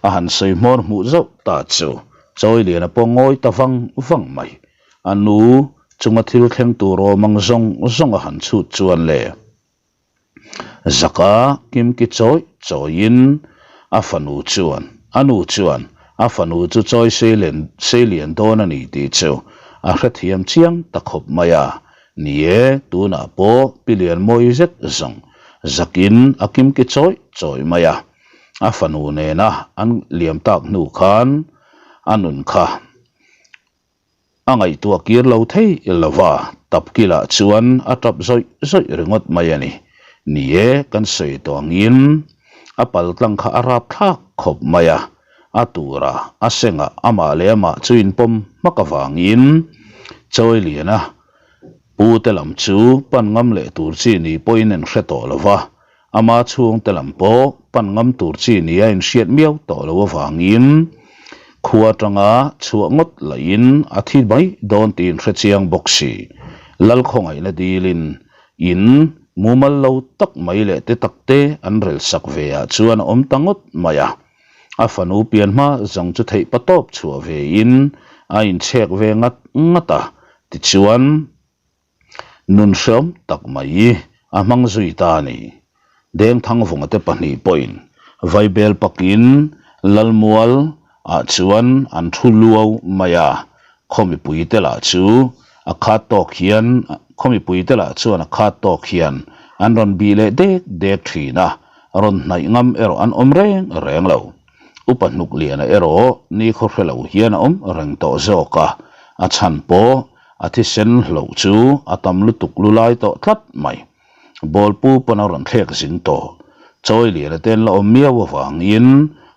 Speaker 1: a han sawi hmawr hmuh zauh ta chu Chawiliana pawh ngawi ta vang vang mai. A nu chunga thil thleng tur awm ang zawng zawng a han chhut chuan le. Zaka kimki chawi chawiin a fanu chuan a nu chuan a fanu chu chawi seilen seilian dawn a ni tih chu a hrethiam chiang ta khawp mai a. Ni e, tunah pawh pi lian mawi zet zawng zakin a kimki chawi chawi mai a. A fanu nena an liam tak hnu khan a nun kha A ngaihtuah kir lo thei lo va, Tapkilah chuan a tap zawih zawih ringawt mai a ni. Ni e, kan sawi tawh angin a paltlang kha a rap thlak khawp mai a, a tura a sengah amah leh amah chu inpawm hmak avangin Chawiliana pute lam chu pan ngam leh tur chi ni pawhin an hre tawh lo va, Ama chhungte lam pawh pan ngam tur chi nia inhriat miau tawh lo avangin khua atanga chhuah ngawt lahin a thi mai dawn tih inhre chiang bawk si. Lalkhawngaihna dilin in mumal lo tak mai leh te tak te an rel sak ve ah chuan a awm ta ngawt mai a. A fanu pian hma zawng chu theih patawp chhuah ve in a inchhek ve ngat ngat a, tichuan, Nun hreawm tak mai a hmang zui ta a ni. Dengthangvunga te pahnih pawhin Vaibel pakin Lalmual ah chuan an thu luau mai a, khaw mipui te lah chu a khat tawk hian khaw mipui te lah chuan a khat tawk hian an rawn bih leh dek dek thin a, rawn hnaih ngam erawh an awm reng reng lo. Upa Hnukliana erawh nikhaw hre lo hian a awm reng tawh zawk a, a chhan pawh A thisen hloh chu a tam lutuk lu lai tawh tlat mai. Bawlpu pawn a rawn thlek zing tawh. Chawiliana te an la awm miau avangin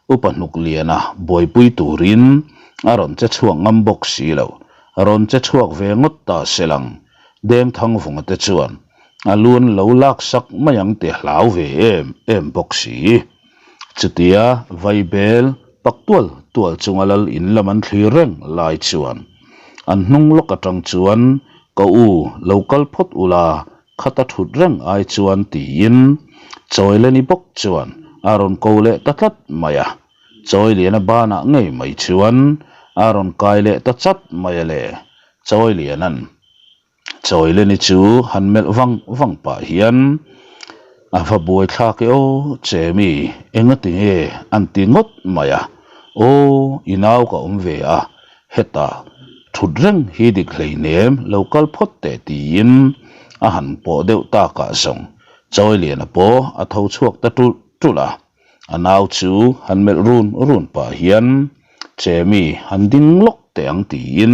Speaker 1: Upa Hnukliana buaipui turin a rawn che chhuak ngam bawk si lo. Rawn che chhuak ve ngawt ta se lang. Dengthangvunga te chuan a lu an lo laksak mai ang tih a hlau ve em em bawk si. Chutia Vaibel pak tual tual chunga lal in lam an thlir reng lai chuan an hnung lawk atang chuan ka u lo kal phawt ula khata thut reng ai chuan tiin Chawileni bawk chuan a rawn ko leh ta tlat mai a. Chawiliana banah ngei mai chuan a rawn kai leh ta chat mai a le. Chawiliana'n Chawileni chu han melh vang vang pah hian a va buai thlak e aw che mi engati nge an ti ngawt mai a, aw i nau ka awm ve a, hetah thut reng hi dik hleinem lo kal phawt teh tiin a han pawh deuh takah zawng Chawiliana pawh a tho chhuak ta tulh tulh a. A nau chu han melh run run pah hian Chemi han ding lawk teh ang tiin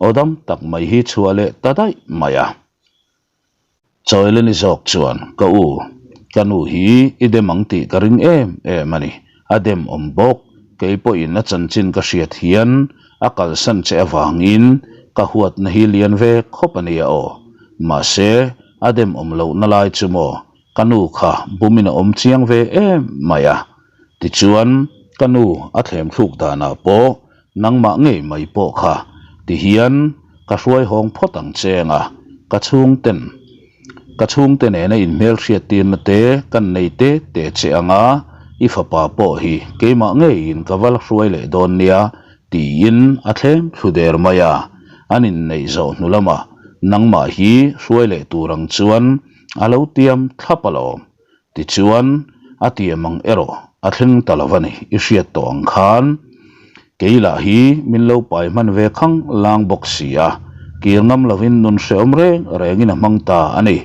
Speaker 1: aw dam tak mai hi chhuah leh ta daih mai a. Chawileni zawk chuan ka u, ka nu hi i dem ang tih ka ring em em a ni, a dem awm bawk, kei pawhin a chanchin ka hriat hian a kalsan che avangin ka huatna hi lian ve khawp a nia aw, mahse a dem awm lohna lai chu maw Ka nu kha bumin a awm chiang ve em mai a, tichuan Ka nu a thlem thluk danah pawh nangmah ngei mai pawh kha tihian ka hruai hawng phawt ang che anga ka chhungten ka chhungte nena inhmelhriat tirna te kan nei te te che anga i fapa pawh hi keimah ngeiin ka va la hruai leh dawn nia tiin a thlem thlu der mai a, an inneih zawh hnu lamah nangmah hi hruai leh tur ang chuan a lo tiam thlap alawm. Tichuan, a tiam ang erawh a thleng ta lo a ni, i hriat tawh ang khan kei lah hi min lo pai hman ve khang lang bawk si a, kir ngam lovin nun hrehawm reng rengin a hmang ta a ni.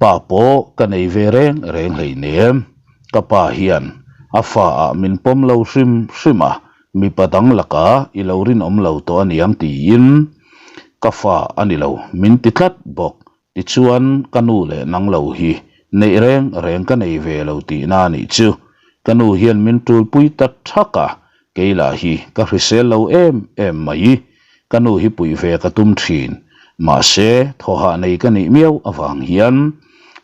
Speaker 1: Pa pawh ka nei ve reng reng hleinem, ka pa hian a fa ah min pawm lo hrim hrim a, mipa dang lakah i lo rinawm lo tawh a niang tiin ka fa a ni lo min ti tlat bawk. Tichuan, ka nu leh nang lo hi neih reng reng ka nei ve lo tihna a nih chu. Ka nu hian min tulpui ta thak a, kei lah hi ka hrisel lo em em mai. Ka nu hi puih ve ka tum thin. Mahse, thawhah nei ka nih miau avang hian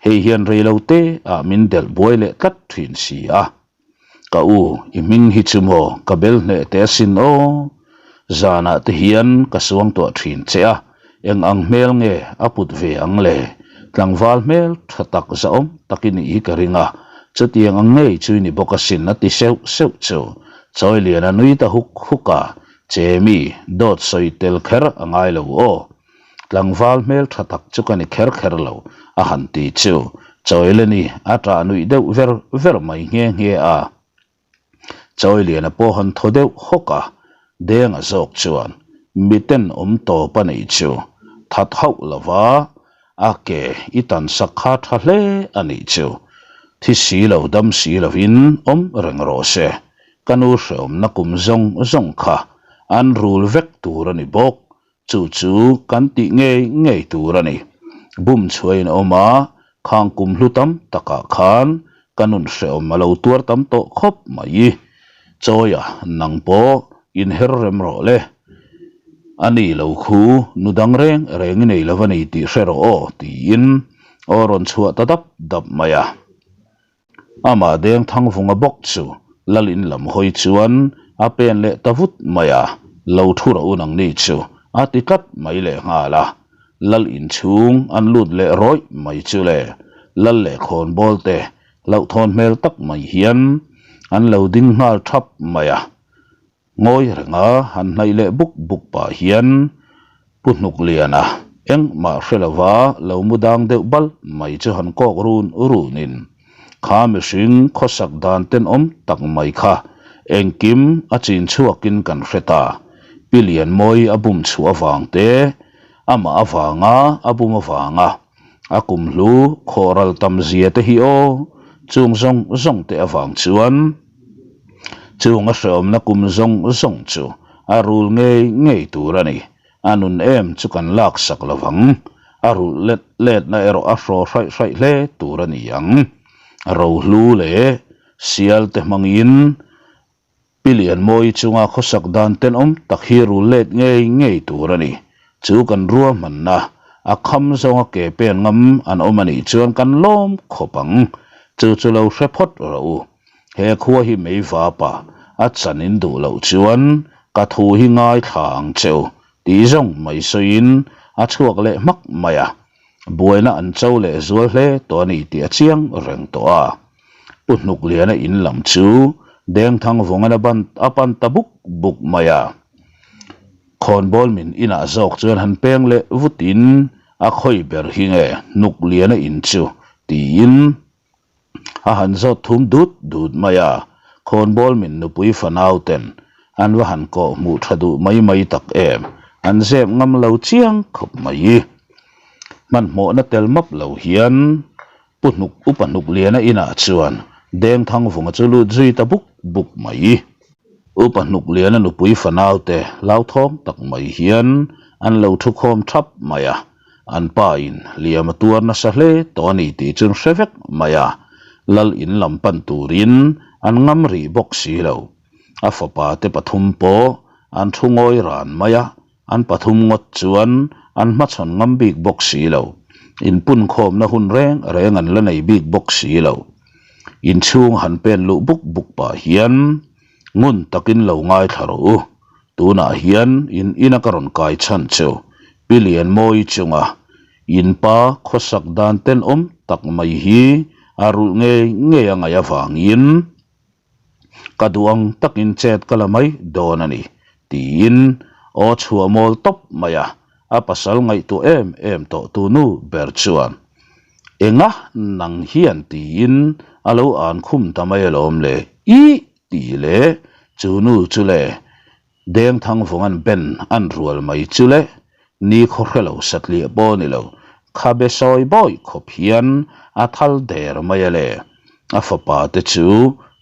Speaker 1: hei hian rei lo te ah min delh buai leh tlat thin si a. Ka u, i hming hi chu maw ka bel hneh teh asin aw. Zanah te hian ka suangtuah thin che a, eng ang hmel nge a put ve ang le? Tlangval hmel tha tak zahawm tak i nih hi ka ring a, chutiang ang ngei chu i ni bawk asin a ti seuh seuh chu. Chawilian a nui ta huk huk a, Chemi, dawt sawi tel kher a ngai lo aw. Tlangval hmel tha tak chu ka ni kher kher lo, a han ti chu. Chawileni a ṭah nuih deuh ver ver mai nghe nghe a. Chawiliana pawh han thaw deuh hawk a, Denga zawk chuan miten awm tawp a nih chu that hauh lo va, a ke i tan sak kha tha hle a nih chu. Thi si lo dam si lovin awm reng rawh se, ka nu hreawmna kum zawng zawng kha an rul vek tur a ni bawk. Chu chu kan tih ngei ngei tur a ni. Bum chhuain a awm a, khang kum hlu tam takah khan ka nun hrehawm a lo tuar tam tawh khawp mai. Chawia, nang pawh inher rem rawh le. A ni lo khu, nu dang reng reng i nei lo a ni tih hre rawh aw, tiin aw rawn chhuah ta dap dap mai a. Amah deng Thangvunga bawk chu Lal in lam hawi chuan a pen leh ta vut mai a, lo thu rawh u nangni chu a ti tlat mai leh nghal a. Lal in chhung an lut leh rawih mai chu le, Lal leh khawnbawl te hlauhthawn hmel tak mai hian an lo ding nghal thap mai a. Ngawi renga han hnaih leh buk buk pah hian Pu Hnukliana engmah hre lova lo mu dang deuh bal mai chu han kawk run runin kha mihring khawsak dan tenawm tak mai kha engkim a chin chhuakin kan hre ta. Pi Lianmawi a bum chhuah avang te, amah avanga a bum avanga a kumhlu khawhral tam zia te hi aw, chung zawng zawng te avang chuan, Chung a hrehawmna kum zawng zawng chu a rul ngei ngei tur a ni. A nun em chu kan lak sak lo vang. A rulh let letna erawh a hraw hraih hraih hle tur a ni ang. Rohlu leh sial te hmangin Pi Lianmawi chunga khawsak dan tenawm tak hi rul let ngei ngei tur a ni. Chu kan ruahmanna a kham zawnga ke pen ngam an awm a nih chuan kan lawm khawp ang. Chu chu lo hre phawt rawh u. He khua hi mei vapa a chan in duh loh chuan ka thu hi ngaithla ang che u tih zawng mai sawiin a chhuak leh hmak mai a, buaina an cho leh zual hle tawh a ni tih a chiang reng tawh a. Pu Hnukliana in lam chu Dengthang vawngin a ban a pan ta buk buk mai a. Khawnbawl min inah zawk chuan han peng leh vutin a khawi ber hi nge Hnukliana in chu tiin A han zawt thum dut dut mai a, khawnbawl min nupui fanau ten an va han kawh hmuh tha duh mai mai tak em, an zep ngam lo chiang khawp mai. Hmanhmawhna tel map lo hian Pu Hnuk Upa Hnukliana inah chuan Dengthangvunga chu lut zui ta buk buk mai. Upa Hnukliana nupui fanau te hlauthawng tak mai hian an lo thu khawm thap mai a. An pa in liam a tuar nasa hle tawh a ni tih chu an hre vek mai a, Lal in lam pan turin an ngam rih bawk si lo. A fapa te pathum pawh an thu ngawi ran mai a, an pathum ngawt chuan an hmachhawn ngam bik bawk si lo. Inpunkhawmna hun reng reng an la nei bik bawk si lo. Inchhung han pen luh buk buk pah hian. Ngun takin lo ngaithla rawh u, tunah hian in ina ka rawn kai chhan chu Pi Lianmawii chunga in pa khawsak dan tenawm tak mai hi a rulh ngei ngei a ngaih avangin ka duh ang takin chet ka la mai dawn a ni, tiin aw chhuah mawl tawp mai a, a pasal ngaihtuah em em tawh tu nu ber chuan Enga nang hian tiin a lo an khum ta mai alawm le, ih tih leh chu nu chu le Dengthangvunga'n ben an rual mai chu le ni khaw hre lo satliah pawh ni lo, khabe sawi bawi khawp hian a thal der mai a le. A fapa te chu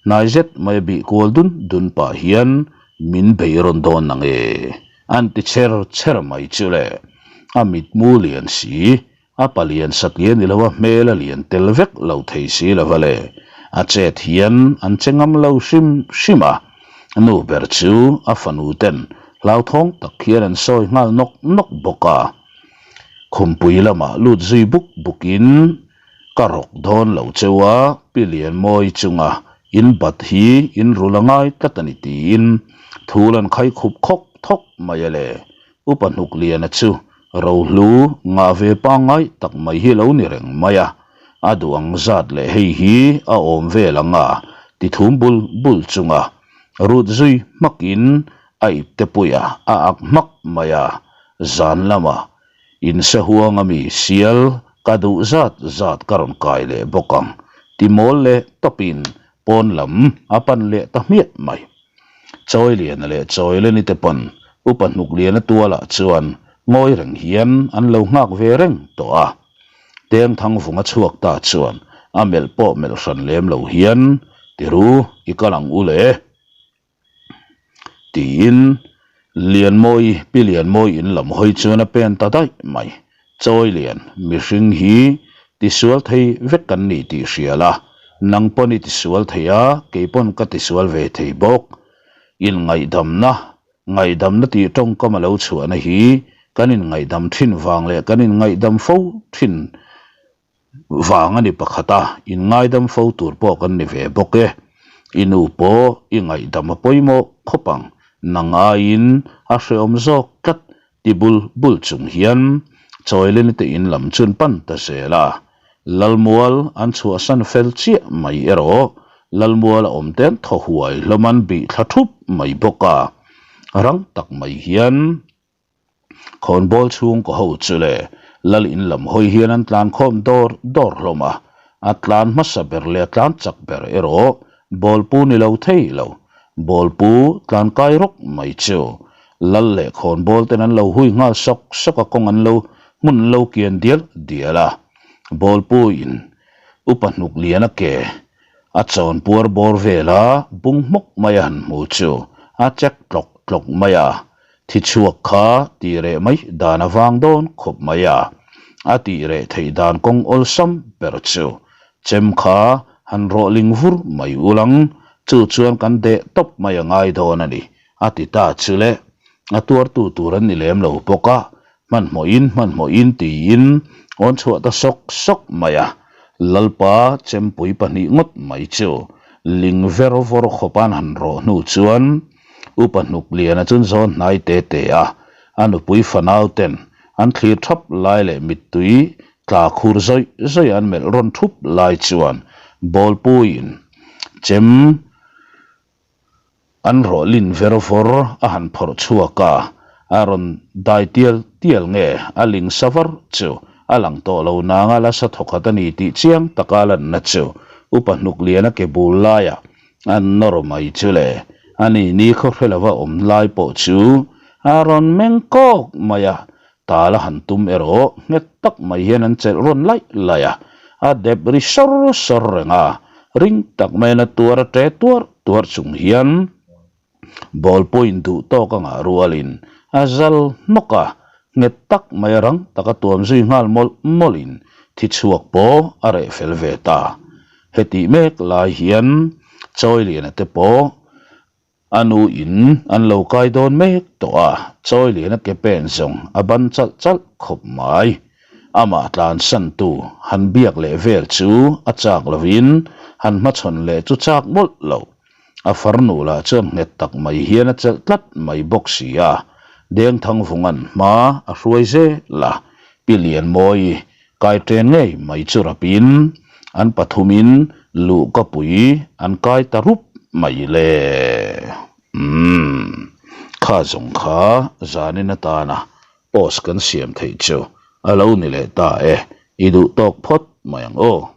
Speaker 1: hnai zet mai a bih kual dun dun pah hian min bei rawn dawn ang e an ti cher cher mai chu le. A mitmu lian si A palian satliah ni lo a hmel a lian tel vek lo thei si lo va le. A chet hian an che ngam lo hrim hrim a. Nu ber chu a fanu ten hlauthawng tak hian an sawi nghal nawk nawk bawk a. Khumpui lamah lut zui buk bukin ka rawk dawn lo cheu a, Pi Lianmawi chunga in bat hi in rul a ngai tlat a ni tiin thul an khai khup khawk thawk mai a le. Upa Hnukliana chu Rohlu ngah ve pangngai tak mai hi lo ni reng mai a, a duh ang zat leh hei hi a awm vel ang a ti thum bul bul chunga rut zui hmakin a ipte puia a ak hmak mai a, zan lama inse huang ami sial ka duh zat zat ka rawn kai leh bawk ang ti mawl leh tawpin pawn lam a pan leh ta hmiah mai. Chawiliana leh Chawileni te pawn Upa Hnukliana tualah chuan ngawi reng hian an lo nghak ve reng tawh a. Tengthangvunga chhuak ta chuan a melh pawh melh hran lem lo hian, Tiru, i kal ang u le. Tiin Lianmawi, Pi Lianmawi in lam hawi chuan a pen ta daih mai. Chawilian, mihring hi tisual thei vek kan ni tih hria la, nang pawn i tisual thei a, kei pawn ka tisual ve thei bawk. Inngaihdamna, ngaihdamna tih tawngkam a lo chhuahna hi kan inngaihdam thin vang leh kan inngaihdam fo thin vang a ni pakhat a, inngaidam fo tur pawh kan ni ve bawk e. I nu pawh i ngaihdam a pawimawh khawp ang, nang aiin a hrehawm zawk tlat ti bul bul chung hian Chawileni te in lam chun pan ta zel a, Lalmual an chhuahsan fel chiah mai erawh Lalmual a awm ten thaw huai hlawm an bih thla thup mai bawk a, rang tak mai hian. Khawnbawl chhungkaw ho chu le lal in lam hawi hian an tlan khawm dawr dawr hlawm a, a tlan hmasa ber leh a tlan chak ber erawh bawlpu ni lo thei lo. Bawlpu tlan kai rawk mai chu lal leh khawnbawl ten an lo hui nghal sawk sawk a kawng an lo hmun an lo kian dial dial a. Bawlpu in upa hnuk lian a ke a chawn puar bawr vel a bung hmawk mai a han hmu chu a chek tlawk tlawk mai a. Thi chhuak kha tih reh mai dan a vang dawn khawp mai a, a tih reh theih dan kawng awlsam ber chu chem kha han rawh ling vur mai ulang, chu chuan kan deh tawp mai a ngai dawn a ni, a ti ta chu le. A tuartu tur an ni lem lo bawk a, hmanhmawhin hmanhmawhin tiin awn chhuah ta sawk sawk mai a, Lalpa chempui pahnih ngawt mai chu ling ver vawr khawp an han rawh hnu chuan Upa Hnukliana chuan zawn hnai te te a, a nupui fanau ten an thlir thap lai leh mittui tla khur zawih zawih an melh rawn thup lai chuan Bawlpuiin chem an rawh lin ver vawr a han phawrh chhuak a, a rawn dai tial tial nge a ling sa var chu a lang tawh lo nanga la sa thawkhat a ni tih chiang taka lanna chu Upa Hnukliana ke bul laiah A nawr mai chu le, a ni ni khaw hre lova awm lai pawh chu a rawn meng kawk mai a, tal a han tum erawh nghet tak mai hian an chelh rawn laih laih a, a dep ri sawr sawr reng a, ring tak maiin a tuar a ṭe tuar tuar chung hian ball point duh tawk a ngah rualin a zal hnawk a, nghet tak mai a rang taka tuam zui nghal mawlh mawlhin thi chhuak pawh a reh fel ve ta. Hetih mek lai hian Chawiliana te pawh a nu in an lo kai dawn mek tawh a, Chawiliana ke pen zawng a ban chalh chalh khawp mai. Amah tlansantu han biak leh vel chu a chak lovin han hmachhawn leh chu chak mawlh lo. A farnu lah chuan nghet tak mai hian a chelh tlat mai bawk si a, Dengthangvunga'n hma a hruai zel a, Pi Lianmawii kai ṭen ngei mai chu rapin an pathumin luhkapui an kai ta rup mai le. Umm, kha zawng kha zanin atana post kan siam theih chu a lo ni leh ta e, i duh tawk phawt mai ang aw.